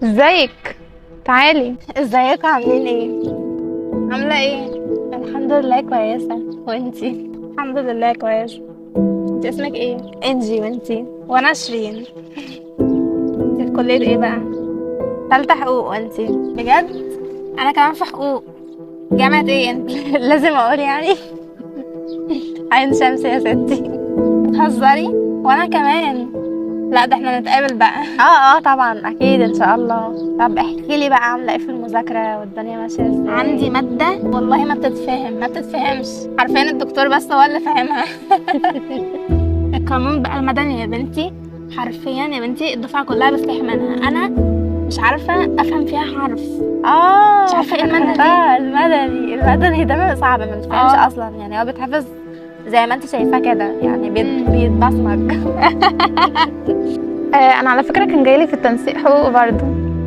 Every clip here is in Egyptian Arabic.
ازيك؟ تعالي. ازيكم عاملين ايه؟ عاملة ايه؟ الحمد لله كويسة، وانتي؟ الحمد لله كويس. انت اسمك ايه؟ انجي، وانتي؟ وانا شيرين. انت في كلية ايه بقى؟ تالتة حقوق، وانتي؟ بجد؟ انا كمان في حقوق. جامعة ايه انت؟ لازم اقول يعني؟ عين شمس يا ستي. بتهزري؟ وانا كمان. لا ده احنا نتقابل بقى. اه طبعا اكيد ان شاء الله. طب احكي لي بقى، عاملة ايه في المذاكرة والدنيا ماشية ازاي؟ عندي مادة والله ما بتتفهم، ما بتتفهمش حرفيا، الدكتور بس هو اللي فاهمها. القانون بقى المدني يا بنتي، حرفيا يا بنتي الدفعة كلها بتستحي منها، انا مش عارفة افهم فيها حرف. اه مش عارفة ايه المادة دي. المدني ده صعب، ما بتفهمش اصلا يعني، هو بيتحفظ زي ما انت شايفاه كده يعني، بيتبصمج. انا على فكرة كان جايلي في التنسيق حقوق برضه،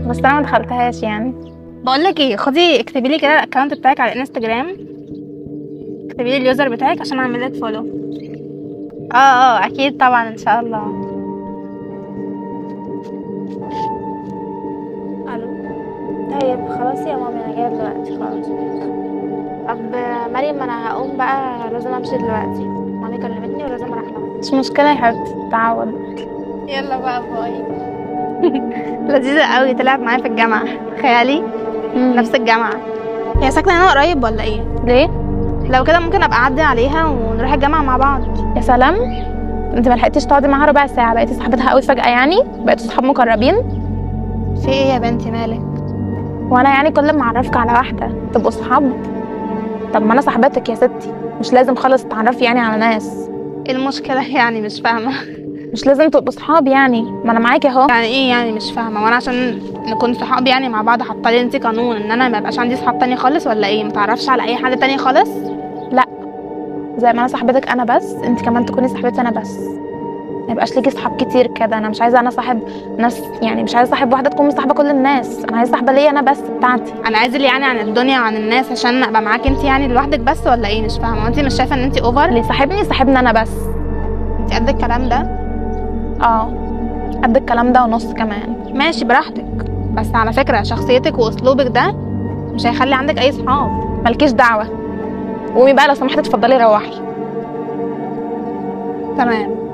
بس انا ما دخلتهاش يعني. بقول لك ايه، خدي اكتبي لي كده ال account بتاعك على الانستجرام، اكتبي لي ال user بتاعك عشان اعمل لك follow. اه اكيد طبعا ان شاء الله. الو. طيب خلاص يا مامي، انا جاية دلوقتي خلاص. طب مريم انا هقوم بقى، لازم امشي دلوقتي، مامي كلمتني ولازم اروح لها. مش مشكلة يا حبيبتي، تعود. يلا بقى باي. لذيذة قوي، طلعت معايا في الجامعة، خيالي. نفس الجامعة. هي ساكنة هنا قريب ولا ايه؟ ليه؟ لو كده ممكن ابقى اعدي عليها ونروح الجامعة مع بعض. يا سلام، انت ما لحقتيش تقعدي معاها ربع ساعة بقيتي صاحبتها قوي فجاة يعني، بقيتوا صحاب مقربين. في ايه يا بنتي مالك؟ وانا يعني كل ما اعرفك على واحدة تبقوا صحاب؟ طب ما انا صاحبتك يا ستي، مش لازم خالص تعرفي يعني على ناس. ايه المشكلة يعني؟ مش فاهمه. مش لازم تبقوا صحاب يعني، ما انا معاكي اهو. يعني ايه يعني مش فاهمه؟ وانا عشان نكون صحاب يعني مع بعض حاطه انت قانون ان انا ما يبقاش عندي صحاب تاني خالص ولا ايه؟ ما تعرفش على اي حد تاني خالص؟ لا، زي ما انا صاحبتك انا بس، انت كمان تكوني صاحبتي انا بس، ما يبقاش ليكي صحاب كتير كده. انا مش عايزه انا صاحب ناس يعني، مش عايزه صاحب واحدة تكون مصاحبه كل الناس، انا عايزه صاحبه ليا انا بس بتاعتي. انا عايزه اللي يعني عن الدنيا وعن الناس عشان ابقى معاكي انت يعني لوحدك بس ولا ايه؟ مش فاهمه، انت مش شايفه ان انت over؟ اللي صاحبني صاحبني انا بس. انت قد الكلام ده؟ اه قد الكلام ده ونص كمان. ماشي براحتك، بس على فكرة شخصيتك واسلوبك ده مش هيخلي عندك اي صحاب. مالكيش دعوه، قومي بقى لو سمحتي، اتفضلي روحي. تمام.